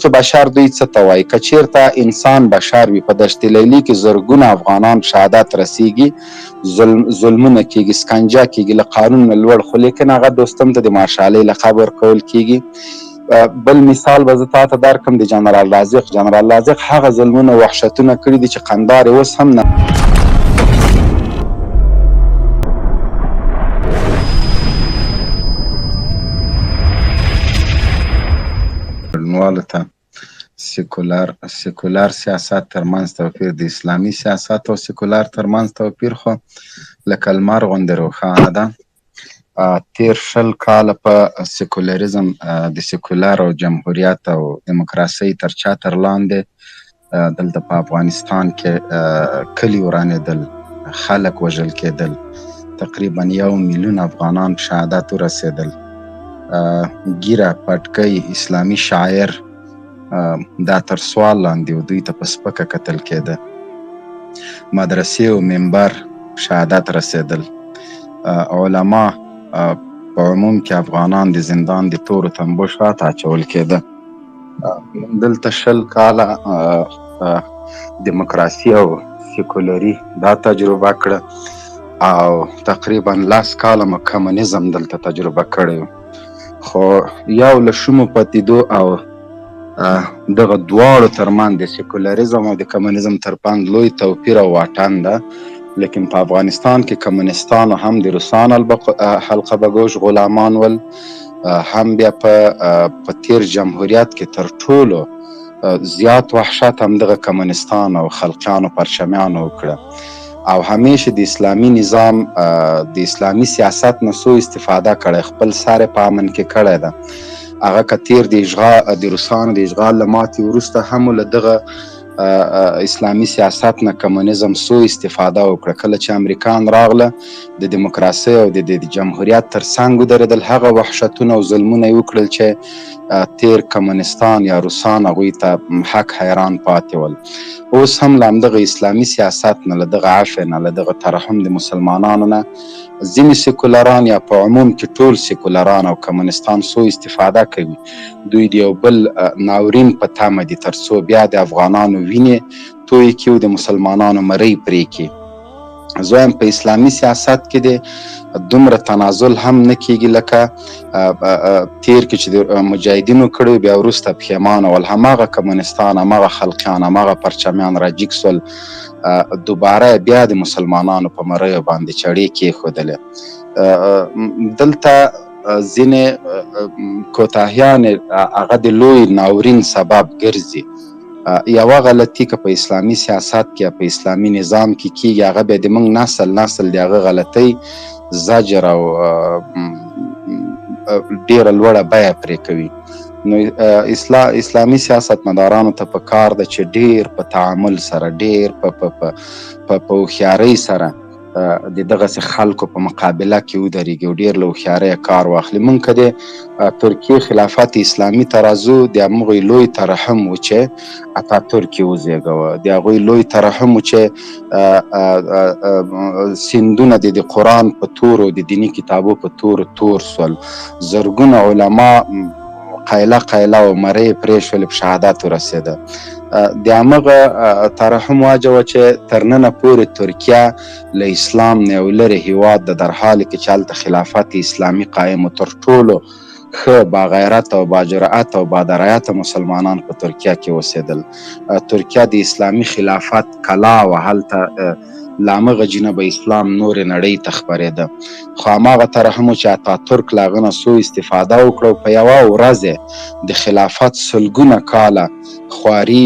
حقوق بشر دوی څه ته وایي؟ که چیرته انسان بشر وي، په دشت لیلی کې زرګونه افغانان شهادت رسیږي، ظلمونه کیږي، سکنجه کیږي، له قانون نه لوړ، خو لیکن هغه دوستم ته د مارشالۍ لقب ورکول کیږي. بل مثال به زه تا ته درکړم د جنرال رازق. جنرال رازق هغه ظلمونه او وحشتونه کړي دي چې قندار یې اوس هم نه ګډونوالو ته سیکولر سیاست ترمنځ توپیر، د اسلامي سیاست او سیکولر ترمنځ توپیر خو لکه لمر غوندې روښانه ده. تیر 20 کاله په سیکولریزم، د سیکولر او جمهوریت او دیموکراسۍ تر چتر لاندې دلته په افغانستان کې کلي ورانېدل، خلک وژل کېدل، تقریبا 1 میلیون افغانان په شهادت ورسېدل. ګیره، پټکی، اسلامي شاعر دا تر سوال لاندې و، دوی ته په سپکه کتل کېده. مدرسې او منبر شهادت رسېدل. علما په عموم کې افغانان د زندان د تورو تنبو شاته اچول کېده. دلته 20 کاله دیموکراسي او سیکولري دا تجربه کړه او تقریبا 10 کاله مو کمونیزم دلته تجربه کړی. خو یو له شومو پدیدو او دغه دواړو ترمنځ د سیکولریزم او د کمونیزم ترمنځ لوی توپیر او واټن ده. لیکن په افغانستان کې کمونستانو هم د روسانو حلقه بګوش غلامان ول، هم بیا په تیر جمهوریت کې تر ټولو زیات وحشت هم دغه کمونستان او خلقیانو پرچمیانو وکړه او همیشه د اسلامي نظام د اسلامي سیاست نه سو استفاده کړی، خپل سر په امن کې کړی ده. هغه که تیر د اشغال د روسانو د اشغال له ماتې وروسته هم له دغه اسلامي سیاست نه کمونیزم سو استفاده وکړه. کله چې امریکان راغله د دیموکراسۍ او د جمهوریت تر څنګ ودرېدل، هغه وحشتونه او ظلمونه یې وکړل چې تیر کمونستان یا روسان هغوی ته حق حیران پاتې ول. اوس هم له همدغه اسلامي سیاست نه، له دغه عفې نه، له دغه ترحم د مسلمانانو نه ځینې سیکولران یا په عموم کې ټول سیکولران او کمونستان سو استفاده کوي. دوی د یو بل ناورین په تمه دي ترڅو بیا د افغانانو وینې تویې کړي او د مسلمانانو مرۍ پرې کړي. زه وایم په اسلامي سیاست کې د دومره تنازل هم نه کیږي لکه تیر کې چې د مجاهدینو کړی، بیا وروسته پښیمانه ول. هماغه کمونستان، هماغه خلقیان، هماغه پرچمیان راجیګ سول، دوباره بیا د مسلمانانو په مریو باندې چړې کېښودلې. دلته ځینې کوتاهیانې هغه د لوی ناورین سبب ګرځي. یوه غلطي که په اسلامي سیاست کې یا په اسلامي نظام کې کیږي، هغه بیا د موږ نسل نسل د هغه غلطۍ زجر او ډېره لوړه بیه پرې کوي. نو اسلامي سیاستمدارانو ته په کار ده چې ډېر په تعامل سره، ډېر په هوښیارۍ سره د دغسې خلکو په مقابله کې ودرېږي او ډېر له هوښیارۍ کار واخلي. موږ که د ترکیې خلافت اسلامي ته راځو، د هغوی لوی ترحم و چې اتاترک یې وزېږوه، د هغوی لوی ترحم و چې سیندونه د قرآن په تورو، د دیني کتابو په تورو تور سول، زرګونه علما قیله قیله او مرۍ پرې شولې، په شهادت ورسېده. د همغه ترحم واجوه چې تر ننه پورې ترکیه له اسلام نه یو لرې هیواد ده، در حال کې چې هلته خلافت اسلامي قایم و. تر ټولو ښه باغیرت او باجرأت او بادرایت مسلمانان په ترکیه کې اوسېدل. ترکیه د اسلامي خلافت کلا وه، هلته له همغه جینه به اسلام نورې نړۍ ته خپرېده. خو هماغه ترحم و چې اتاترک له هغه نه سو استفاده وکړه او په یوه ورځ د خلافت سلګونه کاله خواري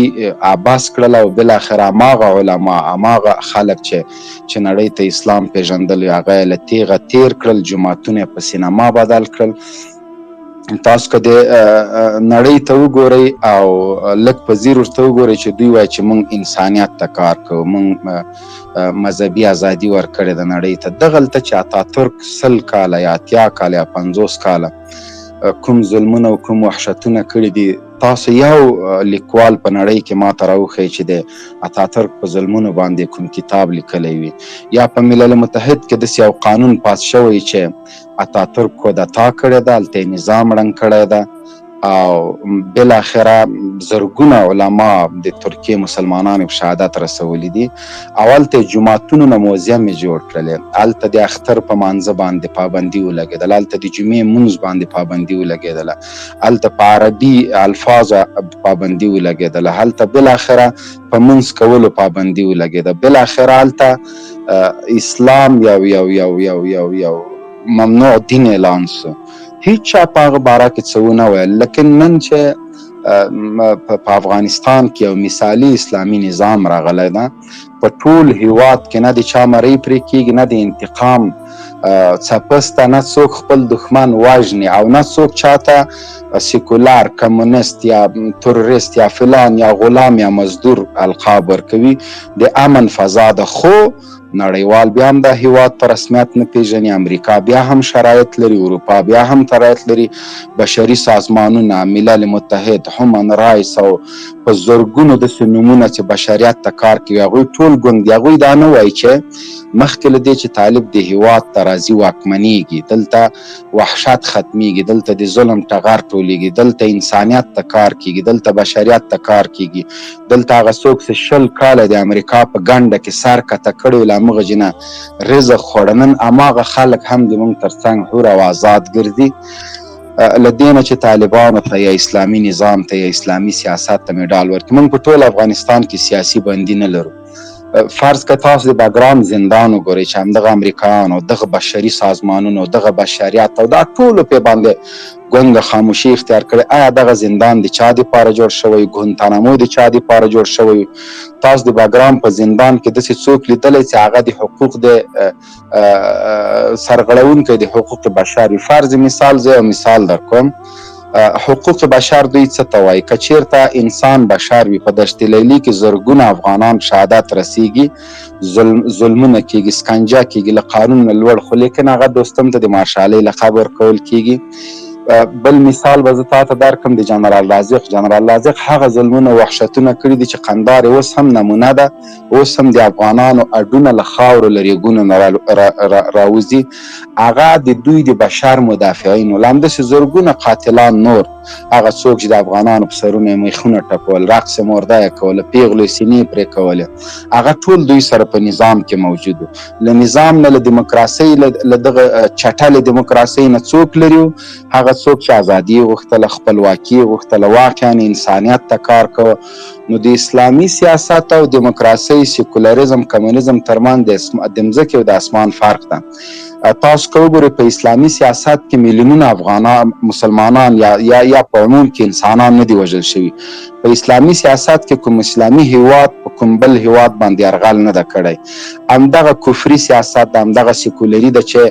عبث کړله او بالاخره هماغه علما، هماغه خلک چې نړۍ ته اسلام پېژندل، هغه یې له تیغه تیر کړل، جوماتونه یې په سینما بدل کړل. تاسو که د نړۍ ته وګورئ او لږ په ځیر ورته وګورئ چې دوی وایي چې موږ انسانیت ته کار کوو، موږ مذهبي ازادي ورکړې ده نړۍ ته، دغلته چې اتاترک 20 کاله یا 80 کاله یا 50 کاله کوم ظلمونه او کوم وحشتونه کړي دي، تاسو یو لیکوال په نړۍ کې ما ته راوښیئ چې د اتاترک په ظلمونو باندې کوم کتاب لیکلی وي، یا په ملل متحد کې داسې یو قانون پاس شوی چې اتاترک کودتا کړې ده، هلته یې نظام ړنګ کړی ده. او بالاخره زرګونه علما د ترکیې مسلمانانو په شهادت رسولي دي او هلته جوماتونو نه موزیم یې جوړ کړلې، هلته د اختر په مانځه باندې پابندي ولګېدله، هلته د جمعې مونځ باندې پابندي ولګېدله، هلته په عربي الفاظو پابندي ولګېدله، هلته بالاخره په مونځ کولو پابندي ولګېده، بالاخره هلته اسلام یو یو یو یو یو یو ممنوع دین اعلان سو. هیچا په هغه باره کې څه ونه ویل. لیکن نن چې په افغانستان کې یو مثالي اسلامي نظام راغلی ده، په ټول هیواد کې نه د چا مرۍ پرې کیږي، نه د انتقام څپسته، نه څوک خپل دښمن وژني او نه څوک چاته سیکولار، کمونست یا تروریست یا فلان یا غلام یا مزدور القاب ورکوي. د امن فضا ده، خو نړیوال بیا هم دا هیواد په رسمیت نه پیژني، امریکا بیا هم شرایط لري، اروپا بیا هم شرایط لري، بشري سازمانونه، ملل متحد، هیومن رایتس او په زرګونو داسې نومونه چې بشریت ته کار کوي، هغوی ټول ګوند دي. هغوی دا نه وایي چې مخکې له دې چې طالب د هیواد ته راځي واکمنیږي، دلته وحشت ختمیږي، دلته د ظلم ټغر ټولیږي، دلته انسانیت ته کار کیږي، دلته بشریت ته کار کیږي، دلته هغه څوک چې 20 کاله د امریکا په ګنډه کې سر کته کړی له همغه جنه رزق خوړه، نن هماغه خلک هم د موږ ترڅنګ حر او آزاد ګرځي. له دې نه چې طالبانو ته یا اسلامي نظام ته یا اسلامي سیاست ته مډال ورکړي. موږ په ټول افغانستان کې سیاسي بندي نه لرو. فرض که تاسو د بګرام زندان وګورئ چې همدغه امریکایانو، دغه بشري سازمانونو، دغه بشریت او دا ټولو په باندې ګونګه خاموشي اختیار کړې، آیا دغه زندان د چا دپاره جوړ شوی؟ ګوانتانامو د چا دپاره جوړ شوی؟ تاسو د بګرام په زندان کې داسې څوک لیدلی چې هغه د حقوق د سرغړونکی د حقوق بشر وي؟ فرض مثال، زه یو مثال درکوم. حقوق بشر دوی څه ته وایي؟ که چیرته انسان بشر وي، په دشت لیلی کې زرګونه افغانان شهادت رسیږي، ظلمونه کیږي، سکنجه کیږي، له قانون نه لوړ، خو لیکن هغه دوستم ته د مارشالۍ لقب ورکول کیږي. بل مثال به زه تا ته درکړم د جنرال رازق. جنرال رازق هغه ظلمونه وحشتونه کړي دي چې قندار اوس هم نمونه ده، اوس هم د افغانانو اډونه له خاورو له ریګونو نه راوځي. هغه د دوی د بشر مدافعین وو، همداسې زرګونه قاتلان نور، هغه څوک چې د افغانانو په سرونو یې میخونه ټکول، رقص مرده یې کوله، پیغلو یې سینې پرې کولې، هغه ټول دوی سره په نظام کې موجود وو. له نظام نه، له دیموکراسۍ، له دغه چټلې دیموکراسۍ نه څوک لري وو؟ هغه څوک چې ازادي یې غوښتله، خپلواکي یې غوښتله، واقعا انسانیت ته کار کوه. نو د اسلامي سیاست او دیموکراسۍ، سیکولریزم، کمونیزم ترمنځ د مځکې او د اسمان فرق ده. تاسو که وګورئ په اسلامي سیاست کې میلیونونه افغانان، مسلمانان یا یا یا په عموم کې انسانان نه دي وژل شوي. په اسلامي سیاست کې کوم اسلامي هیواد په کوم بل هیواد باندې یرغل نه ده کړی. همدغه کفري سیاست ده، همدغه سیکولري ده چې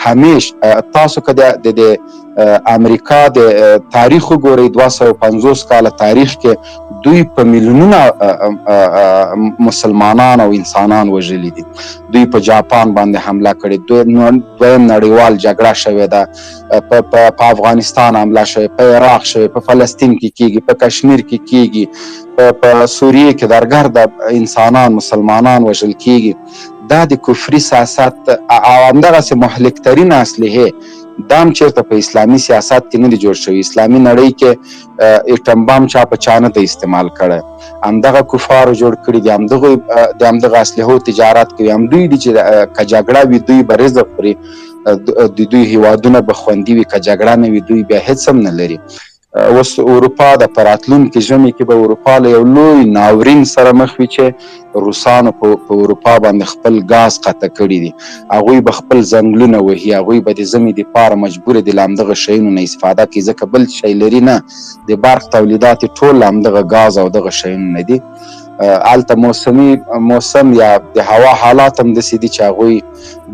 همیش تاسو که د امریکا د تاریخ وګورئ، 250 کاله تاریخ کې دوی په میلیونونه مسلمانان او انسانان وژلي دي. دوی په جاپان باندې حمله کړې، دویم نړیوال جګړه شوې ده، په افغانستان حمله شوې، په عراق شوې، په فلسطین کې کیږي، په کشمیر کې کیږي، په سوریه کې درګرده انسانان مسلمانان وژل کیږي. دا د کفري سیاست او همدغسې مهلکترین اسلحې دا هم چېرته په اسلامي سیاست کې نه دي جوړ شوي. اسلامي نړۍ کې اټم بم چا په چا نه دی استعمال کړی، همدغه کفارو جوړ کړي دي، همدغه د همدغه اسلحو تجارت کوي، همدوی دي چې که جګړه وي دوی به رزق خوري، د دوی هیوادونه به خوندي وي، که جګړه نه وي دوی بیا هېڅ هم نه لري. اوس اروپا د په راتلونکي ژمي کې به اروپا له یو لوی ناورین سره مخ وي چې روسانو په اروپا باندې خپل ګاز قطع کړي دي. هغوی به خپل ځنګلونه وهي، هغوی به د ژمي دپاره مجبور دي له همدغه شیونو نه استفاده کوي، ځکه بل شی لري نه. د برق تولیدات یې ټول له همدغه ګاز او دغه شیونو نه دي. هلته موسم یا د هوا حالات هم داسې دي چې هغوی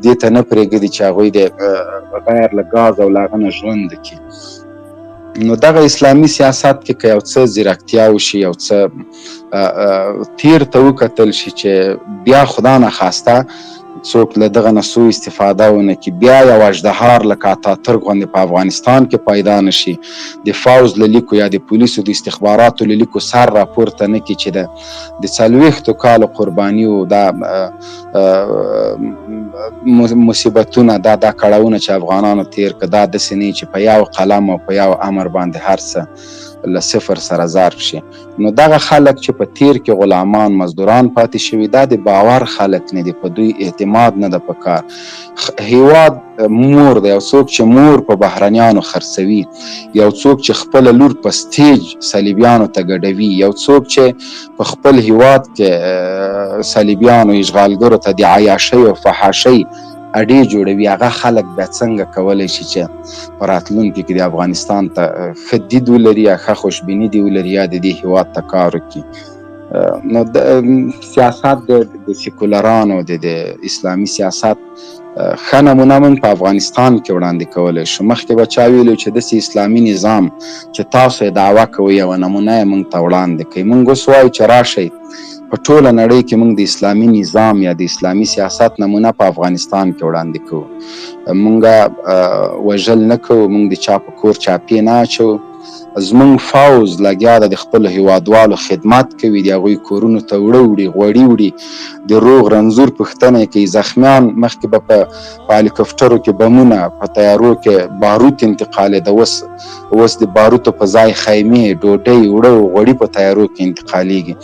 دې ته نه پرېږدي چې هغوی د غیر له ګاز او له هغه نه ژوند وکړي. نو دغه اسلامي سیاست کې که یو څه ځیرکتیا وشي، یو څه تیر ته وکتل شي چې بیا خدا نخواسته څوک له دغه نه سوء استفاده ونه کړي، بیا یو اژدهار لکه اتاترک غوندې په افغانستان کې پیدا نه شي، د فوځ له لیکو یا د پولیسو د استخباراتو له لیکو سر راپورته نه کړي چې د 40 کالو قربانیو دا مصیبتونه دا دا کړاوونه چې افغانانو تیر که دا داسې نه چې په یو قلم او په یو امر باندې هر څه له صفر سره ضرب شي. نو دغه خلک چې په تیر کې غلامان مزدوران پاتې شوي، دا د باور خلک نه دي، په دوی اعتماد نه ده پکار. هیواد مور دی، یو څوک چې مور په بهرنیانو خرڅوي، یو څوک چې خپله لور په stage صلیبیانو ته ګډوي، یو څوک چې په خپل هیواد کې صلیبیانو اشغالګرو ته د عیاشۍ او فحاشۍ اډې جوړوي، هغه خلک بیا څنګه کولی شي چې په راتلونکي کې د افغانستان ته ښه دید ولري یا ښه خوشبیني دې ولري یا د دې هیواد ته کار وکړي؟ نو د سیاست د سیکولرانو د اسلامي سیاست ښه نمونه موږ په افغانستان کې وړاندې کولی شو. مخکې به چا ویلو چې داسې اسلامي نظام چې تاسو یې دعوه کوئ یوه نمونه یې موږ ته وړاندې کوي. موږ اوس وایو چې راشئ په ټوله نړۍ کې موږ د اسلامي نظام یا د اسلامي سیاست نمونه په افغانستان کې وړاندې کوو. موږ وژل نه کوو، موږ د چا په کور چاپې نه اچوو، زموږ فوځ لګیا ده د خپلو هیوادوالو خدمت کوي، د هغوی کورونو ته اوړه وړي، غوړي وړي، د روغ رنځور پوښتنه یې کوي. زخمیان مخکې به په هلیکوپټرو کې بمونه، په طیارو کې باروت انتقالېده، اوس د باروتو په ځای خیمې، ډوډۍ، اوړه او غوړي په طیارو کې انتقالېږي.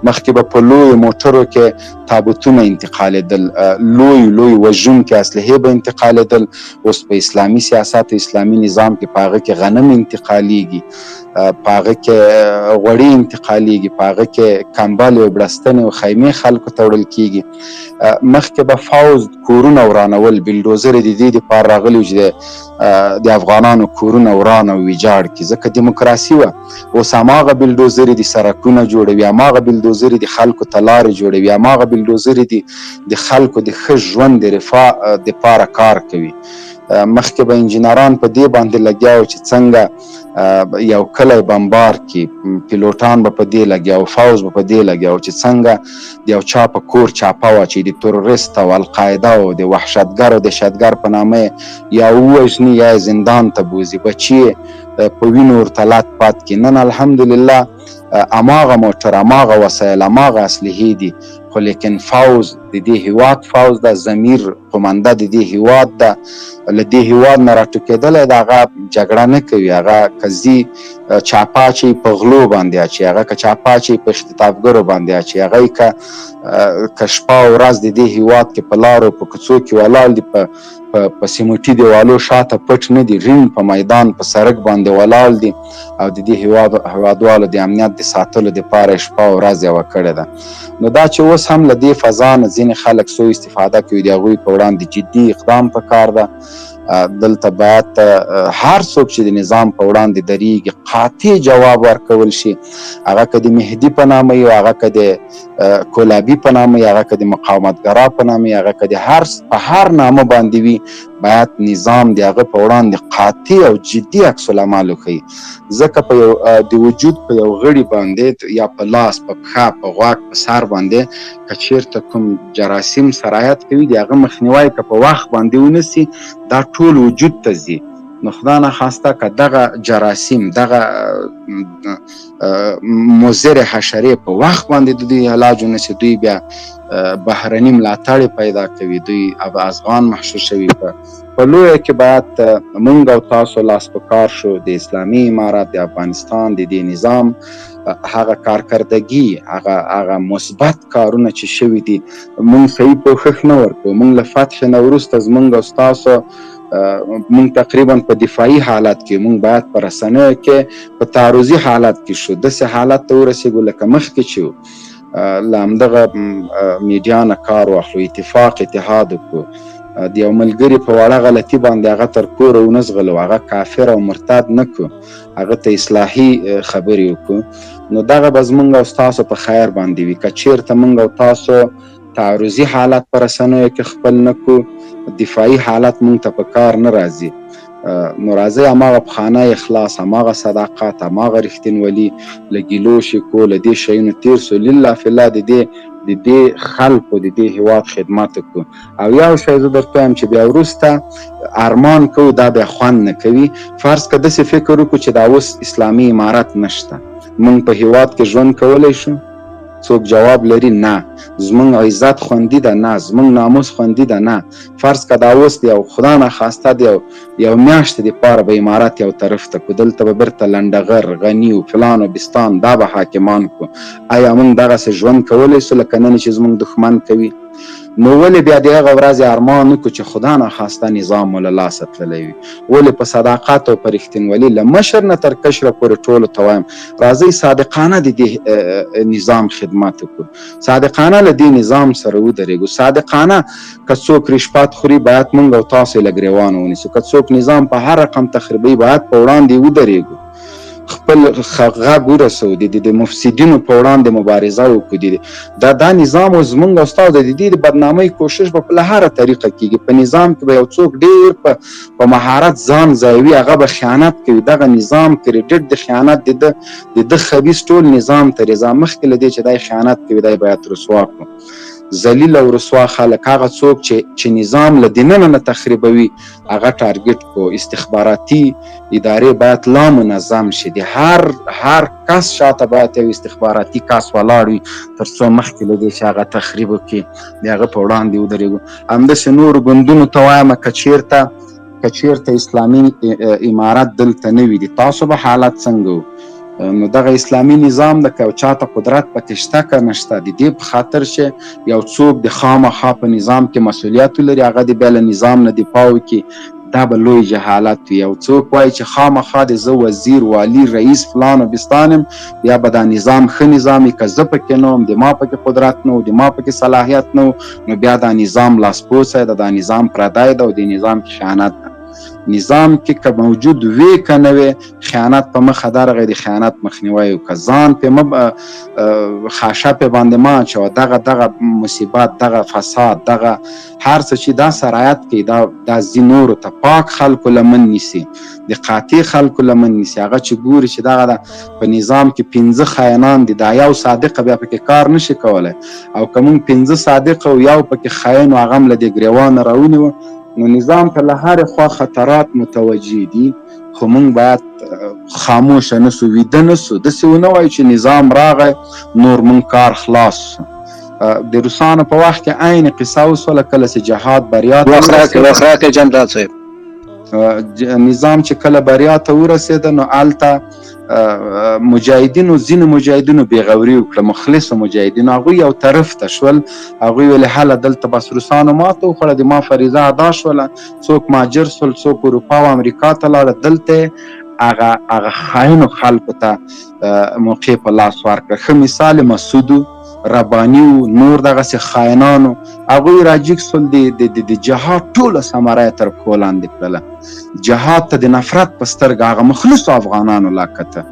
مخکې به په لویو موټرو کې تابوتونه انتقالېدل، لوی لوی وژونکي اسلحې به انتقالېدل، اوس په اسلامي سیاست او اسلامي نظام کې په هغه کې غنم انتقالېږي، په هغه کې غوړي انتقالېږي، په هغه کې کمبلې او بړستنې او خیمې خلکو ته وړل کېږي. مخکې به فوځ کورونه ورانول، بلډوزرې د دې دپاره راغلي وو چې د افغانانو کورونه وران او ویجاړ کړي، ځکه دیموکراسي وه. اوس هماغه بلډوزرې دي سرکونه جوړوي، هماغه بلډوزرې دي خلکو ته لارې جوړوي، هماغه بلډوزرې دي د خلکو د ښه ژوند د رفاه دپاره کار کوي. مخکې به انجینران په دې باندې لګیا وو چې څنګه یو کلی بمبار کړي، پیلوټان به په دې لګیا وو، فوځ به په دې لګیا وو چې څنګه د یو چا په کور چاپه واچوي، د تروریست او القاعده او د وحشتګر او دهشتګر په نامه یا ووژني یا یې زندان ته بوځي، بچي یې په وینو ورته لت پت کړي. نن الحمدلله هماغه موټر، هماغه وسایل، هماغه اسلحې دي، خو لیکن فوځ د دې هیواد فوځ ده، ضمیر قومنده د دې هیواد ده، له دې هیواد نه راټوکېدلی ده، هغه جګړه نه کوي، هغه که ځي چاپه اچوي په غلو باندې اچوي، هغه که چاپه اچوي په اختطافګرو باندې اچوي، هغه یې که شپه او ورځ د دې هیواد کې په لارو په کوڅو کې ولاړ دي، په سیمټي دیوالو شاته پټ نه دي، رین په میدان په سرک باندې ولاړ دي او د دې هیوادوالو د امنیت د ساتلو دپاره یې شپه او ورځ یوه کړې ده. نو دا چې اوس هم له دې فضا نه ځینې خلک سوء استفاده کوي، د هغوی په وړاندې جدي اقدام پکار ده. دلته باید هر څوک چې د نظام په وړاندې درېږي قاطع جواب ورکول شي، هغه که د مهدي په نامه وي، هغه که د کولابي په نامه وي، هغه که د مقاومتګرا په نامه وي، هغه که د هر په هر نامه باندې وي، باید نظام د هغه په وړاندې قاطع او جدي عکس العمل وښيي. ځکه په یو د وجود په یو غړي باندې یا په لاس، په پښه، په غوږ، په سر باندې که چیرته کوم جراثیم سرایت کوي، د هغه مخنیوی که په وخت باندې ونه سي، دا ټول وجود ته ځي. نو خدا نخواسته که دغه جراثیم، دغه مضر حشرې په وخت باندې د دوی علاج ونه سي، دوی بیا بهرني ملاتړ پیدا کوي، دوی ازغان محشور شوي. په لویه کې باید مونږ او تاسو لاس په کار شو، د اسلامي امارت، د افغانستان د دې نظام هغه کارکردګي، هغه مثبت کارونه چې شوي دي، مونږ صحیح پوښښ نه ورکوو. مونږ له فتح نه وروسته زمونږ او ستاسو مونږ تقریبا په دفاعي حالت کې، مونږ باید په رسنیو کې په تعرضي حالت کې شو، داسې حالت ته ورسېږو لکه مخکې چې وو. له همدغه میډیا نه کار واخلو، اتفاق اتحاد وکړو. د یو ملګري په وړه غلطي باندې هغه تر کوره ونه ځغلو، هغه کافر او مرتد نه کړو، هغه ته اصلاحي خبرې وکړو. نو دغه به زمونږ او ستاسو په خیر باندې وي. که چیرته مونږ او تاسو تعرضي حالت په رسنیو کې خپل نه کړو، دفاعي حالت مونږ ته په کار نه راځي. نو راځئ هماغه پخوانی اخلاص، هماغه صداقت، هماغه رښتینولي، له ګیلو شکو، له دې شیونو تېر سو، لله فی الله د دې خلکو، د دې هیواد خدمت وکړو. او یو شی زه درته وایم چې بیا وروسته ارمان کوو، دا بیا خوند نه کوي. فرض که داسې فکر وکړو چې دا اوس اسلامي امارت نشته، موږ په هیواد کې ژوند کولی شو؟ څوک جواب لري؟ نه. زمونږ عزت خوندي ده؟ نه. زمونږ ناموس خوندي ده؟ نه. فرض که دا اوس دی او خدا نخواسته دی یو میاشت دپاره به امارت یو طرف ته کو، دلته به بیرته لنډغر، غني و فلان و بستان دا به حاکمان کو، آیا موږ دغسې ژوند کولی سو لکه نن چې زمونږ دښمن کوي؟ نو ولې بیا د هغه ورځې ارمان وکړو چې خدا نخواسته نظام مو له لاسه تللی وي؟ ولې په صداقت او په رښتینولي له مشر نه تر کشره پورې ټولو ته وایم، راځئ صادقانه د دې نظام خدمت وکړو، صادقانه له دې نظام سره ودرېږو، صادقانه که څوک رشپت خوري باید موږ او تاسو یې له ګرېوانه ونیسو، که څوک نظام په هر رقم تخریبوي باید په وړاندې ودرېږو، خپل غږ ورسوو، د مفسدینو په وړاندې مبارزه وکړو. دا نظام اوس زمونږ او ستاسو د دې د بدنامۍ کوشش به په هره طریقه کېږي. په نظام کې به یو څوک ډېر په مهارت ځان ځایوي، هغه به خیانت کوي. دغه نظام کریډټ د خیانت د ده خبیث ټول نظام ته رضا مخکې له دې چې دی خیانت کوي دی باید رسوا کړو. ذلیل او رسوا خلک، هغه څوک چې نظام له دننه نه تخریبوي هغه ټارګټ کو. استخباراتي ادارې باید لا منظم شي، د هر کس شاته باید یو استخباراتي کس ولاړ وي تر څو مخکې له دې چې هغه تخریب وکړي د هغه په وړاندې ودرېږو. همداسې نورو ګوندونو ته وایم، که چیرته اسلامي امارت دلته نه وي، د تاسو به حالت څنګه و؟ نو دغه اسلامي نظام د که چاته قدرت پکې شته که نشته، د دې په خاطر چې یو څوک د خامخا په نظام کې مسؤلیت ولري هغه دې بیا له نظام نه دفاع وکړي، دا به لوی جهالت وي. یو څوک وایي چې خامخا د زه وزیر، والي، رئیس فلان و بستان یم، بیا به دا نظام ښه نظام وي، که زه پکې نه وم، د ما پکې قدرت نه و، د ما پکې صلاحیت نه و، نو بیا دا نظام لاسپوڅی ده، دا نظام پردی ده او د نظام کې خیانت ده. نظام کې که موجود وي که نه وي، خیانت په مخه درغی، د خیانت مخنیوی وکړه، ځان پې مه خاشه پې باندې مه اچوه. دغه مصیبت، دغه فساد، دغه هر څه چې دا سرایت کوي، دا ځي نورو ته، پاک خلکو لمن نیسي، د قاطع خلکو لمن نیسي. هغه چې ګوري چې دغه ده په نظام کې 5 خاینان دي، دا یو صادقه بیا پکې کار نشي کولی، او که موږ 5 صادقه او یو پکې خاین و هغه هم له دې ګرېوانه راونیوه، نو نظام ته له هرې خوا خطرات متوجه دي. خو موږ باید خاموشه نه سو، ویده نه سو، داسې ونه وایو چې نظام راغی نور موږ کار خلاص سو. د روسانو په وخت کې عین قصه وسوله، کله چې جهاد بریا ته ورسېده، جنرال صاحب، نظام چې کله بریا ته ورسېده، نو هلته مجاهدینو، ځینو مجاهدینو بېغوري وکړه، مخلصو مجاهدینو، هغوی یو طرف ته شول، هغوی ویلې هله دلته بس روسانو ماته وخوړه، د ما فریضه ادا شوله، څوک مهاجر شول، څوک اروپا او امریکا ته لاړه، دلته هغه خاینو خلکو ته موقع په لاس ورکړه. ښه مثال مسعود و، رباني و، نور دغسې خاینانو، هغوی راجیګ سول، د جهاد ټوله ثمره یې تر پښو لاندې کړله. جهاد ته د نفرت په سترګه هغه مخلصو افغانانو لا کته.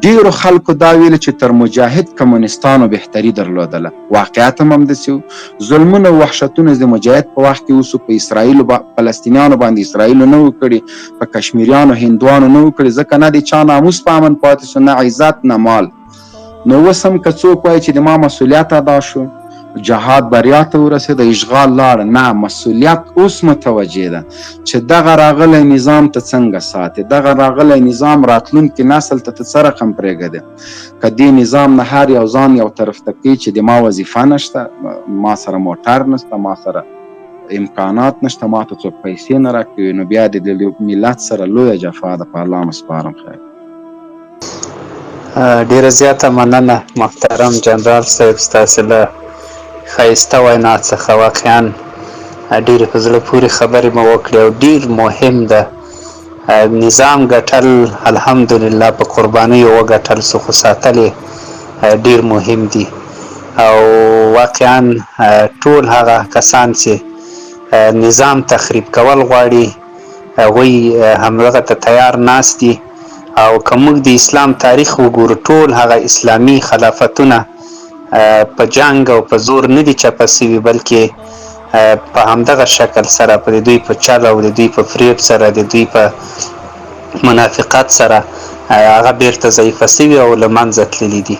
ډېرو خلکو دا ویل چې تر مجاهد کمونستانو بهتري درلودله، واقعیت هم همداسې و. ظلمونه او وحشتونه د مجاهد په وخت کې اوسو، په اسرائیلو فلسطینیانو باندې اسرائیلو نه وو کړي، په کشمیریانو هندوانو نه وو کړي، ځکه نه د چا ناموس په امن پاتې سو، نه عزت نه مال. نو اوس هم که څوک وایي چې د ما مسؤلیت ادا شو، جهاد بریا ته ورسېده، اشغال لاړ، نه، مسؤلیت اوس متوجه ده چې دغه راغلی نظام ته څنګه ساتې، دغه راغلی نظام راتلونکي نسل ته ته څه رقم پرېږدې. که دې نظام نه هر یو ځان یو طرف ته کوي چې د ما وظیفه نشته، ما سره موټر نشته، ما سره امکانات نشته، ما ته څوک پیسې نه راکوي، نو بیا د ملت سره لویه جفا ده. په الله مو سپارم. خیر. ډېره زیاته مننه محترم جنرال صاحب، ستاسې له ښایسته وینا څخه واقعا ډېرې په زړه پورې خبرې مو وکړې او ډېر مهم ده. نظام ګټل الحمدلله په قربانیو وګټل سو، خو ساتل یې ډېر مهم دي. او واقعا ټول هغه کسان چې نظام تخریب کول غواړي هغوی همدغه ته تیار ناست دي. او که موږ د اسلام تاریخ وګورو، ټول هغه اسلامي خلافتونه په جنگ او په زور نه دي چپه سوي، بلکې په همدغه شکل سره په د دوی په چل او د دوی په فریب سره د دوی په منافقت سره هغه بیرته ضعیفه سوي او له منځه تللي دي.